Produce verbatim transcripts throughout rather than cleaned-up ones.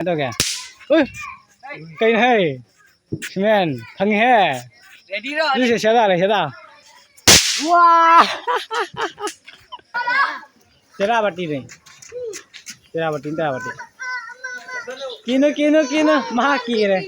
ꯀꯃꯥꯏꯅ ꯇꯧꯒꯦ? ꯎꯏ! ꯀꯩꯅꯣ ꯍꯦ? ꯁꯤꯃꯦꯟ ꯐꯪꯉꯤꯍꯦ꯫ ꯔꯦꯗꯤꯔꯣ? ꯑꯗꯨꯁꯦ ꯁꯦꯗꯥ ꯂꯩ, ꯁꯦꯗꯥ꯫ ꯋꯥ! ꯇꯦꯔꯥꯕꯇꯤꯅꯦ꯫ ꯇꯦꯔꯥꯕꯇꯤ, ꯇꯦꯔꯥꯕꯇꯤ꯫ ꯀꯤꯅꯨ, ꯀꯤꯅꯨ, ꯀꯤꯅꯨ꯫ ꯃꯍꯥꯛ ꯀꯤꯔꯦ꯫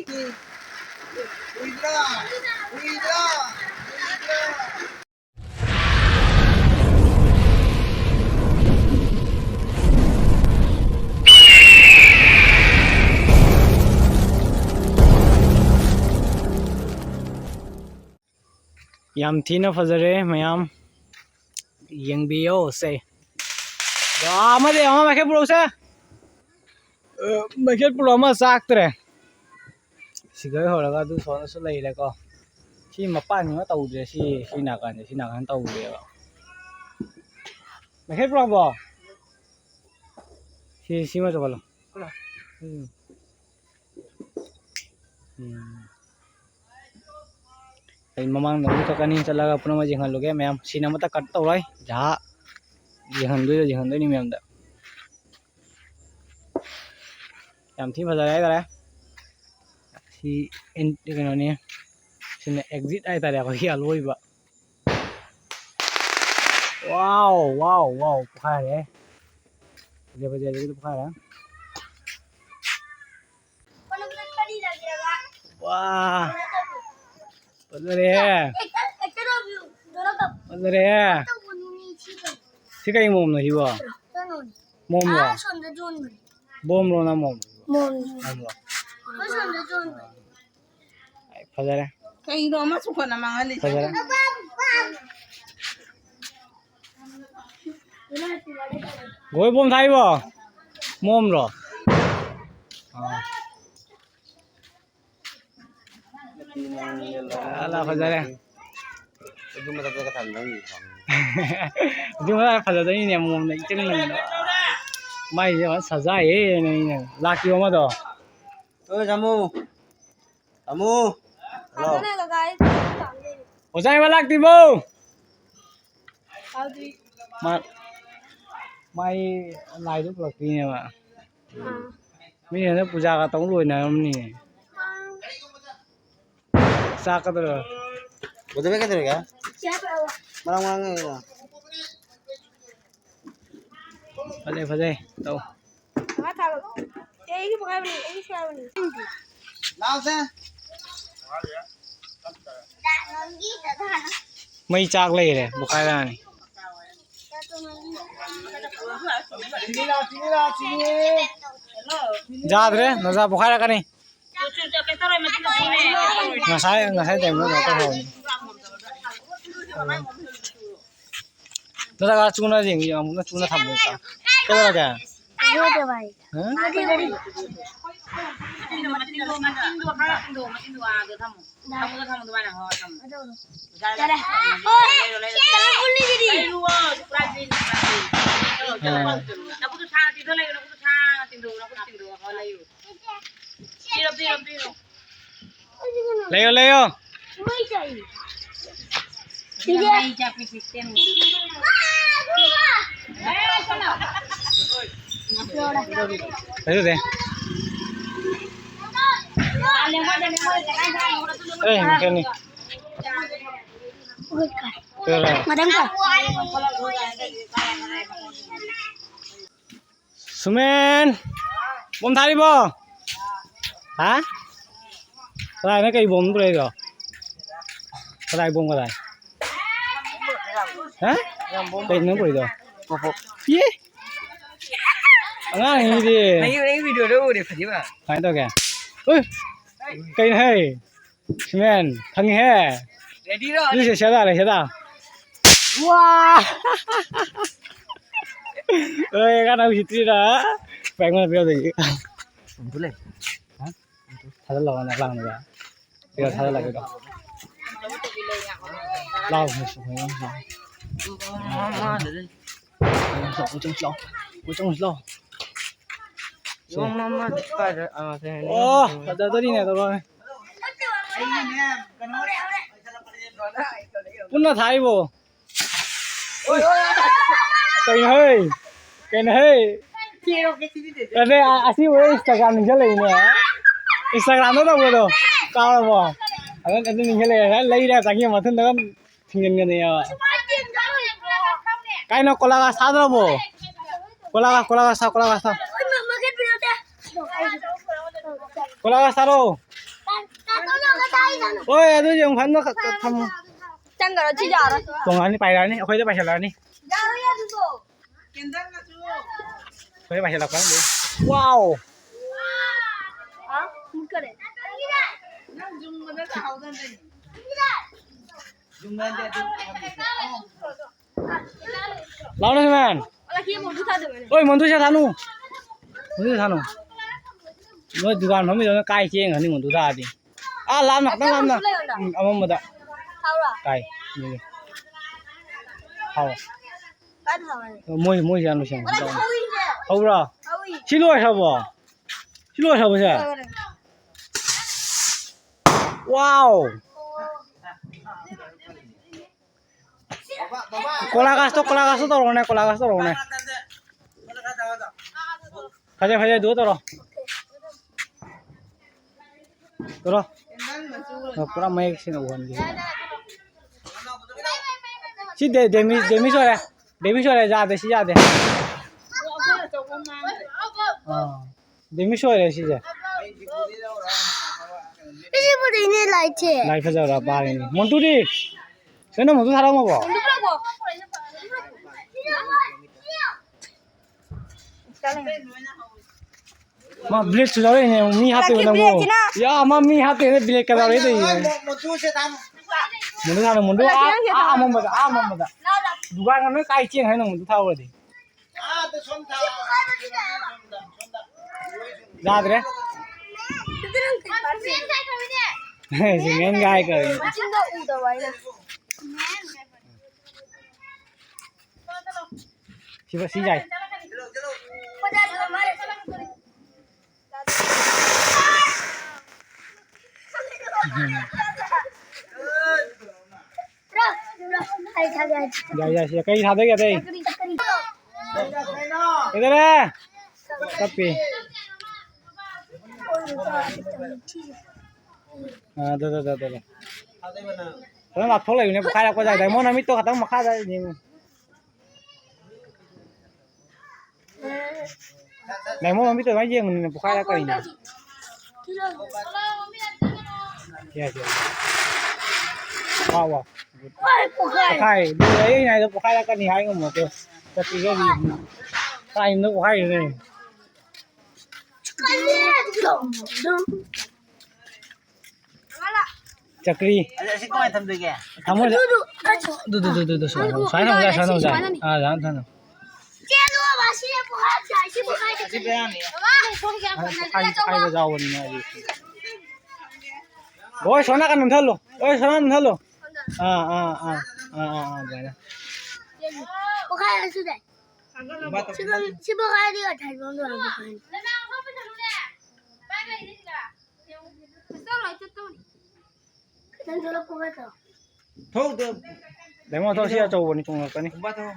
ꯌꯥꯝ ꯊꯤꯅ ꯐꯖꯔꯦ ꯃꯌꯥꯝ, ꯌꯦꯡꯕꯤꯌꯣ ꯁꯦ꯫ ꯋꯥ, ꯑꯃꯗꯤ ꯑꯃ ꯃꯥꯏꯀꯩ ꯄꯨꯔꯛꯎꯁꯦ꯫ ꯑ, ꯃꯥꯏꯀꯩ ꯄꯨꯔꯛ ꯑꯃ ꯆꯥꯛꯇ꯭ꯔꯦ꯫ ꯁꯤꯒꯩ ꯍꯧꯔꯒ ꯑꯗꯨ ꯁꯣꯝꯗꯁꯨ ꯂꯩꯔꯦꯀꯣ꯫ ꯁꯤ ꯃꯄꯥꯟꯁꯤꯃ ꯇꯧꯗ꯭ꯔꯦ꯫ ꯁꯤ, ꯁꯤ ꯅꯥꯀꯟꯁꯦ, ꯁꯤ ꯅꯥꯀꯟ ꯇꯧꯗ꯭ꯔꯦꯕ꯫ ꯃꯥꯏꯀꯩ ꯄꯨꯔꯛꯄꯣ? ꯁꯤ, ꯁꯤꯃ ꯆꯠꯍꯜꯂꯣ꯫ ꯎꯝ꯫ ꯎꯝ꯫ ꯑꯩ ꯃꯃꯥꯡꯗ ꯑꯃꯨꯛ ꯆꯠꯀꯅꯤ, ꯆꯠꯂꯒ ꯄꯨꯝꯅꯃꯛ ꯌꯦꯡꯍꯜꯂꯨꯒꯦ ꯃꯌꯥꯝ꯫ ꯁꯤꯟ ꯑꯃꯠꯇ ꯀꯠ ꯇꯧꯔꯣꯏ꯫ ꯖꯍꯥ ꯌꯦꯡꯍꯟꯗꯣꯏꯗꯣ ꯌꯦꯡꯍꯟꯗꯣꯏꯅꯤ ꯃꯌꯥꯝꯗ꯫ ꯌꯥꯝ ꯊꯤ ꯐꯖꯔꯦ ꯍꯥꯏꯇꯥꯔꯦ꯫ ꯁꯤ ꯑꯦꯟ-, ꯀꯩꯅꯣꯅꯤ꯫ ꯁꯤꯅ ꯑꯦꯛꯖꯤꯠ ꯍꯥꯏꯇꯥꯔꯦ, ꯑꯩꯈꯣꯏꯒꯤ ꯑꯂꯣꯏꯕ꯫ ꯋꯥꯎ, ꯋꯥꯎ, ꯋꯥꯎ, ꯄꯣꯈꯥꯏꯔꯦ꯫ ꯐꯖ ꯐꯖꯕꯒꯤꯗꯣ ꯄꯣꯈꯥꯏꯔꯦ꯫ ꯋꯥ! ꯐꯖꯔꯦꯍꯦ꯫ ꯐꯖꯔꯦꯍꯦ꯫ ꯁꯤ ꯀꯩ ꯃꯣꯝꯅꯣ ꯁꯤꯕꯣ? ꯃꯣꯝꯂꯣ? ꯕꯣꯝꯂꯣ ꯅꯪ ꯃꯣꯝ? ꯃꯣꯝꯂꯣ? ꯑꯩ ꯐꯖꯔꯦ꯫ ꯀꯩꯅꯣ ꯑꯃꯁꯨ ꯍꯣꯠꯅ ꯃꯥꯡꯍꯜꯂꯤꯁꯦ? ꯐꯖꯔꯦ꯫ ꯒꯣꯏ ꯕꯣꯝ ꯊꯥꯏꯕꯣ? ꯃꯣꯝꯂꯣ? ꯑꯥ꯫ ꯑꯂꯥ, ꯐꯖꯔꯦ꯫ ꯑꯗꯨ ꯃꯊꯛꯇꯒ ꯊꯝꯗꯧꯅꯤ꯫ ꯑꯗꯨ ꯃꯊꯛꯇ ꯐꯖꯗꯣꯏꯅꯤꯅꯦ, ꯃꯣꯝꯅ ꯏꯆꯪ ꯆꯪꯉꯒ꯫ ꯃꯥꯏꯁꯦ ꯐꯖꯅ ꯁꯖꯥꯏꯌꯦ, ꯅꯣꯏꯅ꯫ ꯂꯥꯛꯄꯤꯌꯣ ꯑꯃꯗꯣ꯫ ꯑꯣꯏ, ꯁꯥꯃꯨ꯫ ꯁꯥꯃꯨ꯫ ꯍꯜꯂꯣ꯫ ꯑꯣꯖꯥ ꯏꯃꯥ ꯂꯥꯛꯇ꯭ꯔꯤꯕꯣ? ꯃꯥ, ꯃꯥꯏ ꯂꯥꯏꯗꯣ ꯄꯨꯔꯛꯇꯣꯏꯅꯦꯕ꯫ ꯑꯥ꯫ ꯃꯤ ꯍꯟꯗꯛ ꯄꯨꯖꯥꯒ ꯇꯧ ꯂꯣꯏꯅꯔꯝꯅꯤ꯫ ꯆꯥꯛꯀꯗꯧꯔ? ꯕꯨꯗꯕꯦ ꯀꯩꯗꯧꯔꯒꯦ? ꯃꯔꯥꯡ ꯃꯔꯥꯡ ꯉꯥꯡꯉꯤꯗꯣ꯫ ꯐꯖꯩ, ꯐꯖꯩ꯫ ꯇꯧ꯫ ꯂꯥꯎꯁꯦ꯫ ꯃꯩ ꯆꯥꯛ ꯂꯩꯔꯦ, ꯕꯨꯈꯥꯏꯔꯛꯑꯅꯤ꯫ ꯌꯥꯗ꯭ꯔꯦ, ꯅꯖꯥ ꯄꯣꯛꯈꯥꯏꯔꯛꯀꯅꯤ꯫ ꯉꯁꯥꯏ, ꯉꯁꯥꯏ ꯇꯥꯏꯝꯗ ꯀꯩꯅꯣ ꯇꯧꯍꯧꯕꯅꯤ꯫ ꯅꯠꯇ꯭ꯔꯒ ꯆꯨꯅ ꯌꯦꯡ-, ꯑꯃꯨꯛꯅ ꯆꯨꯅ ꯊꯝꯃꯣ꯫ ꯀꯩꯗꯧꯔꯒꯦ? ꯍꯥ? ꯂꯩꯌꯣ, ꯂꯩꯌꯣ꯫ ꯑꯗꯨꯗꯤ꯫ ꯑꯦ, ꯃꯈꯦꯟꯅꯤ꯫ ꯃꯊꯪ ꯀꯣ꯫ ꯁꯨꯃꯦꯟ! ꯕꯣꯝ ꯊꯥꯔꯤꯕꯣ? ꯍꯥ? ꯀꯗꯥꯏꯅ ꯀꯩ ꯕꯣꯝ ꯄꯨꯔꯛꯏꯗꯣ? ꯀꯗꯥꯏ ꯕꯣꯝ ꯀꯗꯥꯏ? ꯍꯥ? ꯀꯩꯅꯣ ꯅꯪ ꯄꯨꯔꯛꯏꯗꯣ? ꯄꯣꯄꯣ꯫ ꯌꯦ! ꯑꯉꯥꯡ ꯑꯅꯤꯗꯤ꯫ ꯑꯩ, ꯑꯩ ꯚꯤꯗꯤꯑꯣꯗ ꯎꯔꯦ, ꯐꯖꯤꯃ꯫ ꯀꯃꯥꯏꯅ ꯇꯧꯒꯦ? ꯎꯏ! ꯀꯩꯅꯣ ꯍꯦ? ꯁꯤꯃꯦꯟ, ꯈꯪꯉꯤꯍꯦ꯫ ꯔꯦꯗꯤꯔꯣ? ꯑꯗꯨ ꯁꯦ, ꯁꯦꯗꯥ ꯂꯩ, ꯁꯦꯗꯥ꯫ ꯋꯥ! ꯑꯦ, ꯀꯥꯟꯅ ꯎꯁꯤꯠꯇ꯭ꯔꯤꯔꯥ? ꯄꯥꯏꯉꯣꯟꯗ ꯄꯤꯔꯛꯑꯣ ꯑꯗꯨꯗꯤ꯫ ꯑꯗꯨ ꯂꯩ꯫ ꯍꯥ? ꯊꯥꯖꯤꯜꯂꯛꯑꯣ, ꯅꯪ ꯂꯥꯡꯅꯕ꯫ ꯄꯤꯔꯛꯑꯣ, ꯊꯥꯖꯤꯜꯂꯛꯑꯒꯦ꯫ ꯂꯥꯎ, ꯂꯥꯎ꯫ ꯂꯥꯎ, ꯂꯥꯎ꯫ ꯌꯣꯡ ꯃꯃꯥ ꯀꯥꯏꯗ? ꯑꯥ, ꯁꯦ꯫ ꯑꯣ, ꯐꯖꯗꯣꯔꯤꯅꯦ, ꯇꯧꯔꯣ꯫ ꯄꯨꯟꯅ ꯊꯥꯏꯕꯣ꯫ ꯀꯩꯅꯣ ꯍꯩ? ꯀꯩꯅꯣ ꯍꯩ? ꯑꯗꯩ ꯑ- ꯑꯁꯤ ꯎꯔ ꯏꯟꯁꯇꯥꯒ꯭ꯔꯥꯝ ꯅꯤꯡꯁꯤꯡꯂꯛꯏꯅꯦ꯫ ꯏꯟꯁꯇꯥꯒ꯭ꯔꯥꯝꯗ ꯇꯧꯕꯗꯣ ꯀꯥꯎꯔꯕꯣ? ꯑꯗꯨ ꯑꯗꯨ ꯅꯤꯡꯁꯤꯡꯂꯛꯑꯦ꯫ ꯂꯩꯔ ꯆꯪꯉꯤ ꯃꯊꯟꯗꯒ ꯊꯤꯡꯖꯤꯟꯒꯅꯦꯕ꯫ ꯀꯥꯏꯅꯣ ꯀꯣꯂꯥꯒ ꯁꯥꯗ꯭ꯔꯕꯣ? ꯀꯣꯂꯥꯒ ꯀꯣꯂꯥꯒ ꯁꯥ ꯀꯣꯂꯥꯒ ꯁꯥ ꯀꯣꯂꯥꯒ ꯁꯥꯔꯣ꯫ ꯍꯣꯏ ꯑꯗꯨꯗꯤ ꯑꯃꯨꯛ ꯍꯟꯅ ꯊꯝꯃꯣ꯫ ꯆꯪꯈ꯭ꯔꯣ ꯁꯤ ꯌꯥꯔꯣꯏ꯫ ꯇꯣꯡꯉꯛꯑꯅꯤ ꯄꯥꯏꯔꯛꯑꯅꯤ ꯑꯩꯈꯣꯏꯗ ꯄꯥꯏꯁꯤꯜꯂꯛꯑꯅꯤ꯫ ꯌꯥꯔꯣꯏ ꯑꯗꯨꯗꯣ꯫ ꯀꯩ ꯃꯥꯏꯁꯦ ꯂꯥꯛꯄ ꯈꯪꯗꯦ꯫ ꯋꯥꯎ! ꯃꯨꯠꯈꯔꯦ꯫ ꯂꯥꯎꯅꯦ ꯁꯨꯃꯥꯏꯅ꯫ ꯑꯣꯏ ꯃꯟꯇꯨ ꯁꯦ ꯊꯥꯅꯨ꯫ ꯃꯟꯇꯨ ꯁꯦ ꯊꯥꯅꯨ꯫ ꯅꯣꯏ ꯗꯨꯀꯥꯟ ꯐꯝꯃꯤꯗꯣ ꯅꯣꯏ ꯀꯥꯏ ꯆꯦꯟꯈ꯭ꯔꯅꯤ ꯃꯟꯇꯨ ꯊꯥꯔꯗꯤ꯫ ꯑꯥ ꯂꯥꯞꯅ ꯈꯤꯇꯪ ꯂꯥꯞꯅ꯫ ꯎꯝ, ꯑꯃꯝꯕꯗ꯫ ꯊꯥꯎꯔꯣ? ꯇꯥꯏ꯫ ꯎꯝ꯫ ꯊꯥꯎ꯫ ꯀꯥꯏꯗ ꯊꯥꯎ ꯍꯥꯏꯅꯣ? ꯃꯣꯏ ꯃꯣꯏ ꯌꯥꯝ ꯂꯣꯏꯁꯤꯟꯕ꯫ ꯑꯣ, ꯅꯪ ꯊꯧꯔꯤꯁꯦ꯫ ꯍꯧꯕ꯭ꯔꯣ? ꯊꯧꯔꯤ꯫ ꯁꯤ ꯂꯣꯏꯈ꯭ꯔꯕꯣ? ꯁꯤ ꯂꯣꯏꯈ꯭ꯔꯕꯣ ꯁꯦ? ꯂꯣꯏꯈ꯭ꯔꯦ꯫ ꯋꯥꯎ! ꯀꯣꯂꯥꯒꯥꯁꯇꯣ ꯀꯣꯂꯥꯒꯥꯁꯇꯣ ꯇꯧꯔꯛꯑꯣꯅꯦ ꯀꯣꯂꯥꯒꯥꯁꯇꯣ ꯇꯧꯔꯛꯑꯣꯅꯦ꯫ ꯐꯖꯩ ꯐꯖꯩ ꯑꯗꯨ ꯇꯧꯔꯣ꯫ ꯇꯧꯔꯣ꯫ ꯑ, ꯄꯨꯔꯥ ꯃꯌꯦꯛ ꯁꯦꯡꯅ ꯎꯍꯟꯒꯦ꯫ ꯁꯤ ꯗꯦ- ꯗꯦꯃꯤ- ꯗꯦꯃꯤꯁ ꯑꯣꯏꯔꯦ꯫ ꯗꯦꯃꯤꯁ ꯑꯣꯏꯔꯦ ꯌꯥꯗꯦ ꯁꯤ ꯌꯥꯗꯦ꯫ ꯑꯥ꯫ ꯗꯦꯃꯤꯁ ꯑꯣꯏꯔꯦ ꯁꯤꯁꯦ꯫ ꯁꯤꯕꯨꯗꯤꯅꯦ ꯂꯥꯏꯠꯁꯦ꯫ ꯂꯥꯏꯠ ꯐꯖꯕ꯭ꯔꯥ ꯄꯥꯔꯤꯅꯦ꯫ ꯃꯣꯟꯇꯨꯗꯤ? ꯀꯩꯅꯣ ꯃꯣꯟꯇꯨ ꯊꯥꯔꯛꯑꯝꯃꯕꯣ? ꯃꯥ ꯕ꯭ꯂꯦꯗꯁꯨ ꯌꯥꯎꯔꯛꯏꯅꯦ ꯃꯤ ꯍꯥꯠꯇꯣꯏꯕ ꯅꯪꯕꯨ꯫ ꯕ꯭ꯂꯦꯗꯁꯤꯅ꯫ ꯌꯥ ꯃꯥ ꯃꯤ ꯍꯥꯠꯇꯣꯏꯅꯦ ꯕ꯭ꯂꯦꯗꯀ ꯌꯥꯎꯔꯛꯏ ꯇꯧꯔꯤꯅꯦ꯫ ꯃꯣꯟꯇꯨ ꯊꯥꯅꯨ ꯃꯣꯟꯇꯨ ꯑꯥ ꯑꯥ ꯑꯃꯝꯕꯗ ꯑꯥ ꯑꯃꯝꯕꯗ꯫ ꯗꯨꯀꯥꯟ ꯑꯃ ꯀꯥꯏ ꯆꯦꯟ ꯍꯥꯏꯅꯣ ꯃꯣꯟꯇꯨ ꯊꯥꯎꯔꯗꯤ꯫ ꯌꯥꯗ꯭ꯔꯦ꯫ ꯁꯤꯃꯦꯟ ꯒꯥꯏ ꯀꯧꯔꯤꯅꯦ꯫ ꯃꯆꯤꯟꯗꯣ ꯎꯗꯕ ꯑꯩꯅ꯫ ꯁꯤꯕ ꯁꯤ ꯌꯥꯏ꯫ ꯌꯥꯏ ꯌꯥꯏ ꯁꯤ ꯀꯩ ꯊꯥꯗꯒꯦ ꯑꯇꯩ? ꯀꯩꯗꯧꯔꯦ? ꯀꯞꯄꯤ꯫ ꯑꯥ, ꯑꯗꯨ, ꯑꯗꯨ, ꯑꯗꯨ, ꯑꯗꯨ, ꯑꯗꯨ꯫ ꯐꯖꯅ ꯂꯥꯞꯊꯣꯛ ꯂꯩꯕꯅꯦ, ꯄꯣꯛꯈꯥꯏꯔꯛꯄ ꯌꯥꯏ꯫ ꯗꯥꯏꯃꯣꯟ ꯅꯃꯤꯠꯇꯣ ꯈꯇꯪ ꯃꯈꯥꯗ ꯌꯦꯡꯉꯨ꯫ ꯗꯥꯏꯃꯣꯟ ꯃꯃꯤꯠꯇꯣ ꯑꯗꯨꯃꯥꯏꯅ ꯌꯦꯡꯉꯨꯅꯦ, ꯄꯣꯛꯈꯥꯏꯔꯛꯀꯅꯤꯅꯦ꯫ Yes, yes. ꯋꯥ, ꯋꯥ꯫ ꯄꯣꯛꯈꯥꯏ꯫ ꯑꯗꯨ ꯑꯩꯅ ꯍꯥꯏꯗꯣ ꯄꯣꯛꯈꯥꯏꯔꯛꯀꯅꯤ ꯍꯥꯏ ꯉꯝꯃꯣ꯫ ꯆꯠꯄꯤꯒꯗꯤ ꯀꯥꯏꯅꯣ ꯄꯣꯛꯈꯥꯏꯔꯤꯅꯦ꯫ ꯆꯀ꯭ꯔꯤ꯫ ꯑꯗ ꯑꯁꯤ ꯀꯃꯥꯏꯅ ꯊꯝꯗꯣꯏꯒꯦ? ꯊꯝꯃꯣꯏꯗ꯫ ꯑꯗꯨ, ꯑꯗꯨ, ꯑꯗꯨ, ꯑꯗꯨ, ꯑꯗꯨ, ꯁꯨꯃꯥꯏꯅ ꯊꯝꯃꯣ, ꯁꯨꯃꯥꯏꯅ ꯊꯝꯃꯣ, ꯁꯨꯃꯥꯏꯅ ꯊꯝꯃꯣ꯫ ꯑꯥ, ꯁꯨꯃꯥꯏꯅ ꯊꯝꯃꯣ꯫ ꯑꯁꯤ ꯕꯦꯔꯥꯅꯤ꯫ ꯄꯣꯛꯈꯥꯏ-, ꯄꯣꯛꯈꯥꯏꯕ ꯌꯥꯎꯕꯅꯤꯅ ꯑꯩꯗꯤ꯫ ꯍꯣꯏ, ꯁꯣꯝ ꯅꯥꯀꯟ ꯅꯝꯊꯍꯜꯂꯣ꯫ ꯍꯣꯏ, ꯁꯣꯝ ꯅꯥꯀꯟ ꯅꯝꯊꯍꯜꯂꯣ꯫ ꯑꯥ, ꯑꯥ, ꯑꯥ, ꯑꯥ, ꯑꯥ, ꯑꯗꯨꯃꯥꯏꯅ꯫ ꯄꯣꯛꯈꯥꯏꯔꯁꯨ ꯌꯥꯏ꯫ ꯁꯤ ꯄꯣꯛꯈꯥꯏꯔꯗꯤ ꯉꯁꯥꯏ ꯃꯑꯣꯡꯗ ꯑꯣꯏꯔꯝꯕ ꯄꯣꯛꯈꯥꯏꯅꯤ꯫ ꯈꯤꯇꯪ ꯊꯣꯛꯂꯛꯄ ꯅꯠꯇ꯭ꯔꯣ? ꯊꯣꯛꯇꯦ꯫ ꯗꯥꯏꯃꯣꯟ ꯊꯣꯛ, ꯁꯤ ꯑꯆꯧꯕꯅꯤ, ꯇꯣꯡꯉꯛꯀꯅꯤ꯫ ꯀꯨꯝꯕ ꯊꯣꯛ꯫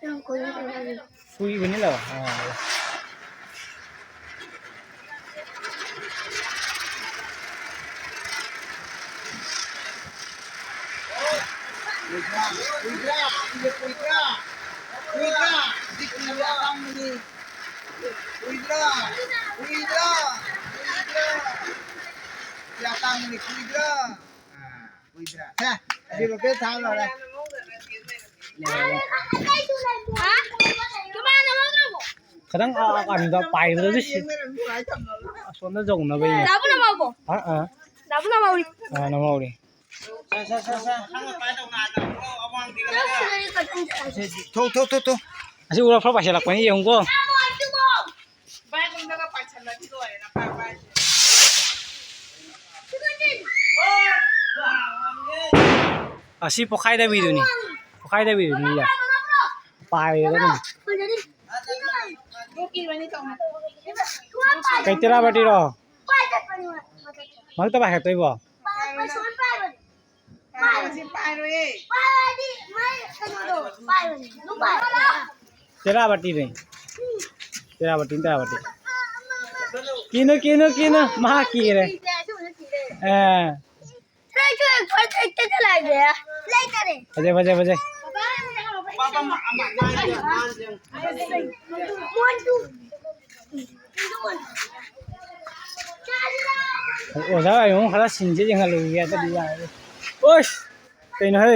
ꯌꯥꯝ ꯀꯨꯏꯅ ꯇꯧꯔꯤ꯫ ꯀꯨꯏꯕꯅꯤ ꯂꯥꯎ꯫ ꯑꯥ꯫ ꯀꯨꯏꯗ꯭ꯔꯥ? ꯀꯨꯏꯗ꯭ꯔꯥ? ꯀꯨꯏꯗ꯭ꯔꯥ? ꯀꯨꯏꯗ꯭ꯔꯥ? ꯀꯨꯏꯗ꯭ꯔꯥ? ꯀꯨꯏꯗ꯭ꯔꯥ? ꯀꯨꯏꯗ꯭ꯔꯥ? ꯀꯨꯏꯗ꯭ꯔꯥ? ꯌꯥ ꯇꯥꯡꯕꯅꯤ, ꯀꯨꯏꯗ꯭ꯔꯥ? ꯑꯥ, ꯀꯨꯏꯗ꯭ꯔꯥ? ꯁꯦ, ꯑꯁꯤ ꯂꯣꯀꯦꯜ ꯊꯥ ꯂꯣꯏꯔꯦ꯫ ꯍꯥ? ꯀꯃꯥꯏꯅ ꯂꯧꯗ꯭ꯔꯕꯣ? ꯈꯤꯇꯪ, ꯑꯥ, ꯑꯥ, ꯀꯩꯅꯣꯗ ꯄꯥꯏꯕꯗꯗꯤ ꯁꯤ-, ꯑꯁꯣꯝꯗ ꯌꯧꯅꯕꯩꯅꯦ꯫ ꯗꯥꯕꯨ ꯅꯃꯧꯕꯣ? ꯑꯥ, ꯑꯥ꯫ ꯗꯥꯕꯨ ꯅꯃꯧꯔꯤ꯫ ꯑꯥ, ꯅꯃꯧꯔꯤ꯫ ꯊꯣꯛ, ꯊꯣꯛ, ꯊꯣꯛ, ꯊꯣꯛ꯫ ꯑꯁꯤ ꯎꯔ ꯐ꯭ꯂꯣꯞ ꯄꯥꯏꯁꯤꯜꯂꯛꯄꯅꯤ, ꯌꯦꯡꯉꯨꯀꯣ꯫ ꯑꯁꯤ ꯄꯣꯈꯥꯏꯗꯕꯤꯗꯨꯅꯤ꯫ ꯄꯣꯈꯥꯏꯗꯕꯤꯗꯨꯅꯤ, ꯌꯥ꯫ ꯄꯥꯏꯔꯦꯗ ꯑꯗꯨꯝ꯫ ꯀꯩ ꯇꯦꯔꯥ ꯕꯥꯇꯤꯔꯣ? ꯃꯔꯛꯇ ꯄꯥꯏꯈꯠꯇꯣꯏꯕꯣ? ꯄꯥꯏꯔꯣꯏꯌꯦ꯫ ꯇꯦꯔꯥꯕꯇꯤꯅꯦ꯫ ꯇꯦꯔꯥꯕꯇꯤ, ꯇꯦꯔꯥꯕꯇꯤ꯫ ꯀꯤꯅꯨ, ꯀꯤꯅꯨ, ꯀꯤꯅꯨ꯫ ꯃꯍꯥꯛ ꯀꯤꯔꯦ꯫ ꯑꯥ꯫ ꯐꯖꯩ, ꯐꯖꯩ, ꯐꯖꯩ꯫ ꯑꯣꯖꯥ ꯍꯣꯏ ꯑꯃꯨꯛ ꯈꯔ ꯁꯤꯟꯁꯦ ꯌꯦꯡꯍꯜꯂꯨꯒꯦ, ꯑꯗꯨꯗꯤ ꯌꯥꯔꯦ꯫ ꯑꯣꯁ! ꯀꯩꯅꯣ ꯍꯦ?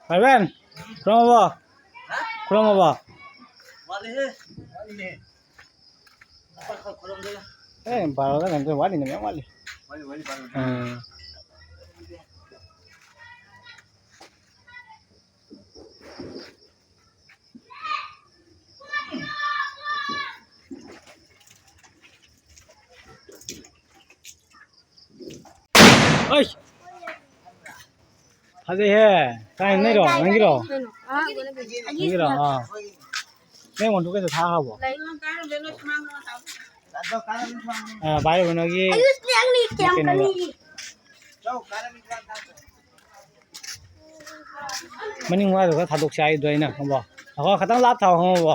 ꯍꯥꯏꯕꯦꯟ, ꯈꯨꯔꯨꯝꯃꯕꯣ? ꯈꯨꯔꯨꯝꯃꯕꯣ? ꯋꯥꯠꯂꯤꯍꯦ꯫ ꯋꯥꯠꯂꯤꯅꯦ꯫ ꯑꯦ, ꯕꯥꯔꯣꯗ ꯀꯩꯅꯣ ꯇꯧ-, ꯋꯥꯠꯂꯤꯅꯦ, ꯃꯌꯥꯝ ꯋꯥꯠꯂꯤ꯫ ꯋꯥꯠꯂꯤ, ꯋꯥꯠꯂꯤ, ꯕꯥꯔꯣꯗ꯫ ꯑꯥ꯫ ꯑꯩꯁ! ꯐꯖꯩꯍꯦ꯫ ꯀꯥꯏ ꯅꯣꯏꯔꯣ? ꯅꯪꯒꯤꯔꯣ? ꯀꯩꯅꯣ? ꯑꯥ, ꯅꯪꯒꯤꯔꯣ? ꯑꯥ꯫ ꯅꯪ ꯃꯣꯟꯊꯣꯛ ꯀꯩꯗ ꯊꯥꯈ꯭ꯔꯕꯣ? ꯂꯩ꯫ ꯑꯥ, ꯚꯥꯏ ꯀꯩꯅꯣꯒꯤ ꯑꯌꯨꯁꯅꯦ ꯑꯪꯅꯤ ꯀꯌꯥꯝ ꯀꯩꯅꯣꯗ꯫ ꯀꯜꯂꯤ? ꯃꯅꯤꯡ ꯋꯥꯏꯗꯣ ꯈꯔ ꯊꯥꯗꯣꯛꯁꯦ ꯍꯥꯏꯗꯣ ꯑꯩꯅ, ꯈꯪꯉꯕꯣ? ꯑꯩꯈꯣꯏ ꯈꯤꯇꯪ ꯂꯥꯞ ꯊꯥꯎ, ꯈꯪꯉꯕꯣ?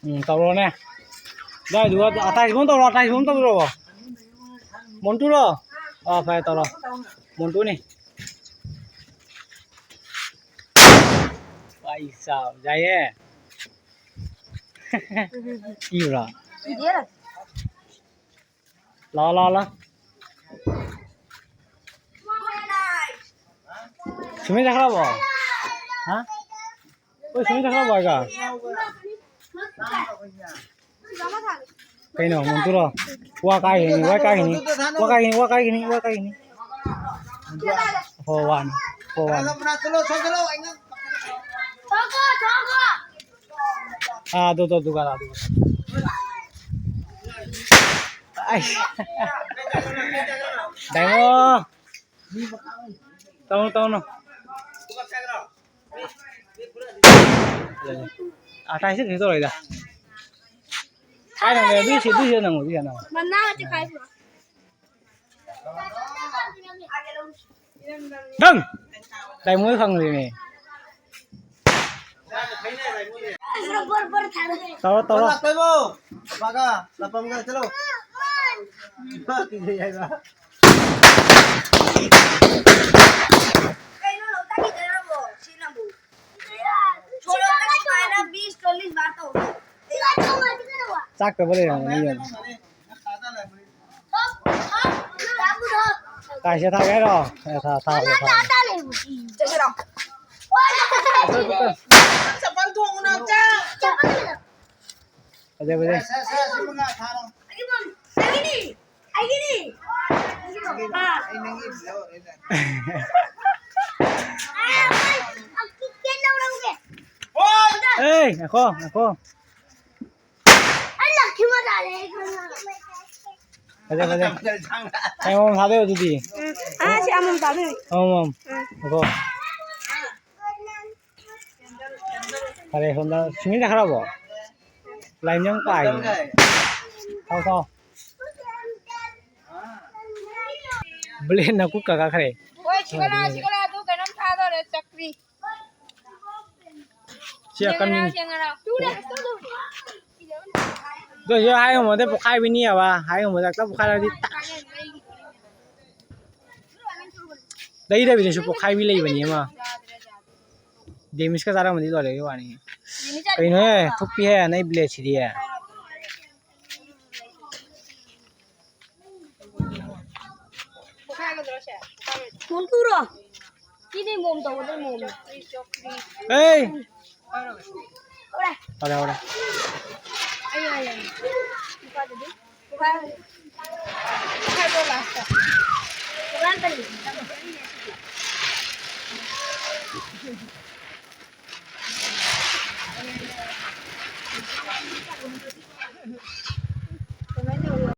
ꯎꯝ, ꯇꯧꯔꯣꯅꯦ꯫ ꯑꯗꯨꯋꯥꯏꯗꯨꯒ ꯑꯇꯥꯏꯁꯤꯕꯣ ꯇꯧꯔꯣ, ꯑꯇꯥꯏꯁꯤꯕꯣ ꯇꯧꯔꯣ꯫ ꯃꯣꯟꯇꯨꯔꯣ? ꯑꯥ, ꯐꯔꯦ, ꯇꯧꯔꯣ꯫ ꯃꯣꯟꯇꯨꯅꯤ꯫ ꯄꯩꯁꯥ ꯌꯥꯏꯌꯦ꯫ ꯀꯤꯕ꯭ꯔꯣ? ꯀꯤꯗꯦꯗ꯫ ꯂꯥꯎ, ꯂꯥꯎ, ꯂꯥꯎ꯫ ꯁꯨꯃꯤ ꯆꯠꯈ꯭ꯔꯕꯣ? ꯍꯥ? ꯑꯩꯈꯣꯏ ꯁꯨꯃꯤ ꯆꯠꯈ꯭ꯔꯕꯣ ꯍꯥꯏꯒ? ꯀꯩꯅꯣ, ꯃꯣꯟꯇꯨꯔꯣ? ꯋꯥ ꯀꯥꯏꯒꯤꯅꯤ, ꯋꯥ ꯀꯥꯏꯒꯤꯅꯤ, ꯋꯥ ꯀꯥꯏꯒꯤꯅꯤ, ꯋꯥ ꯀꯥꯏꯒꯤꯅꯤ, ꯋꯥ ꯀꯥꯏꯒꯤꯅꯤ꯫ ꯍꯣ ꯋꯥꯟ, ꯍꯣ ꯋꯥꯟ꯫ ꯑꯥ, ꯑꯗꯨ, ꯑꯗꯨ, ꯑꯗꯨ, ꯑꯗꯨ꯫ ꯑꯩꯁ꯫ ꯗꯥꯏꯃꯣ꯫ ꯇꯧꯅꯨ, ꯇꯧꯅꯨ꯫ ꯑꯥ, ꯇꯥꯏꯁꯦ ꯀꯩꯁꯨ ꯇꯧꯔꯣꯏꯗ꯫ ꯀꯥꯏ ꯅꯪ ꯂꯩ? ꯑꯗꯨꯏ ꯁꯤ, ꯑꯗꯨꯏ ꯁꯤ ꯅꯪ, ꯑꯗꯨꯏ ꯁꯤ ꯅꯪ꯫ ꯃꯅꯥ ꯑꯁꯤ ꯈꯥꯏꯕ꯭ꯔꯣ? ꯗꯪ! ꯂꯥꯏꯃꯣꯏ ꯈꯪꯗꯦꯅꯦ꯫ ꯇꯧꯔꯣ, ꯇꯧꯔꯣ꯫ ꯂꯥꯛꯇꯣꯏꯕꯣ? ꯂꯥꯛꯄꯒ, ꯂꯥꯛꯄꯒ, ꯆꯠꯂꯣ꯫ ꯀꯤꯖꯩ ꯍꯥꯏꯕ꯫ ꯀꯩꯅꯣ ꯂꯣꯛꯇꯥꯛꯀꯤ ꯀꯩꯅꯣꯕꯣ? ꯁꯤ ꯅꯪꯕꯨ꯫ ꯁꯣꯔꯣꯛꯇ ꯁꯨꯃꯥꯏꯅ ꯕꯤꯁ ꯆꯣꯜꯂꯤꯁ ꯕꯥꯔ ꯇꯧꯕ꯫ ꯆꯥꯛꯇꯕ ꯂꯩꯔꯝꯒꯅꯤ ꯌꯦꯡꯉꯣ꯫ ꯀꯥꯏꯁꯦ ꯊꯥꯒꯦ ꯍꯥꯏꯔꯣ? ꯑꯦ, ꯊꯥ-, ꯊꯥ-, ꯊꯥ-, ꯊꯥ-꯫ ꯆꯠꯁꯤꯔꯣ? ꯆꯠꯂꯣ, ꯆꯠꯂꯣ꯫ ꯆꯄꯜ ꯇꯣꯡꯉꯨ ꯅꯪ, ꯆꯥ꯫ ꯐꯖꯩ, ꯐꯖꯩ꯫ ꯑꯩꯒꯤꯅꯤ! ꯑꯩꯒꯤꯅꯤ! ꯑꯥ꯫ ꯑꯦ, ꯉꯥꯏꯈꯣ, ꯉꯥꯏꯈꯣ꯫ ꯑꯩ ꯂꯛꯈꯤ ꯃꯆꯥꯅꯦ, ꯑꯩ ꯈꯪꯉꯦ꯫ ꯐꯖꯩ, ꯐꯖꯩ꯫ ꯑꯩ ꯑꯃꯃꯝ ꯊꯥꯗꯣꯛꯑꯣ ꯑꯗꯨꯗꯤ꯫ ꯎꯝ꯫ ꯑꯥ, ꯁꯤ ꯑꯃꯃꯝ ꯊꯥꯗꯣꯛꯑꯣ꯫ ꯑꯃꯃꯝ꯫ ꯎꯝ꯫ ꯉꯥꯏꯈꯣ꯫ ꯐꯔꯦ, ꯁꯣꯝꯗ ꯁꯨꯃꯤꯟ ꯆꯠꯈ꯭ꯔꯕꯣ? ꯂꯥꯏꯟ ꯌꯥꯝ ꯄꯥꯏ꯫ ꯊꯥꯎ, ꯊꯥꯎ꯫ ꯕ꯭ꯂꯦꯟꯅ ꯀꯨꯛꯀ ꯀꯛꯈ꯭ꯔꯦ꯫ ꯍꯣꯏ, ꯁꯤꯒꯂꯥ, ꯁꯤꯒꯂꯥ, ꯑꯗꯨ ꯀꯩꯅꯣꯝ ꯊꯥꯗꯣꯔꯦ, ꯆꯀ꯭ꯔꯤ꯫ ꯁꯤ ꯑꯀꯟꯕꯤꯅꯤ꯫ ꯌꯦꯡꯉꯔꯥ, ꯌꯦꯡꯉꯔꯥ꯫ ꯑꯗꯨ ꯑꯣꯏꯁꯨ ꯍꯥꯏ ꯉꯝꯃꯣꯏꯗ, ꯄꯣꯛꯈꯥꯏꯕꯤꯅꯤ ꯍꯥꯏꯕ꯫ ꯍꯥꯏ ꯉꯝꯃꯣꯏꯗ, ꯍꯦꯛꯇ ꯄꯣꯛꯈꯥꯏꯔꯗꯤ ꯇꯥꯛꯁ꯫ ꯂꯩꯗꯕꯤꯗꯁꯨ ꯄꯣꯛꯈꯥꯏꯕꯤ ꯂꯩꯕꯅꯤ ꯑꯃ꯫ ꯗꯦꯃꯦꯖꯀ ꯆꯥꯔꯝꯃꯗꯤ ꯂꯣꯏꯔꯦ ꯋꯥꯅꯤ꯫ ꯀꯩꯅꯣꯍꯦ, ꯊꯨꯞꯄꯤꯍꯦ, ꯅꯪ ꯕ꯭ꯂꯦꯗꯁꯤꯗꯤ꯫ ꯃꯣꯟ ꯇꯨꯔꯣ? ꯁꯤꯗꯤ ꯃꯣꯝ ꯇꯧꯒꯗꯕ ꯃꯣꯝꯅꯤ꯫ ꯑꯦ! ꯍꯧꯔꯦ꯫ ꯍꯧꯔꯦ, ꯍꯧꯔꯦ꯫ ꯑꯩ, ꯑꯩ, ꯑꯩ꯫ ꯅꯨꯄꯥꯗꯨꯗꯤ? ꯅꯨꯄꯥ-, ꯅꯨꯄꯥꯗꯣ ꯂꯥꯁꯇ꯫ ꯅꯨꯄꯥ ꯀꯔꯤ?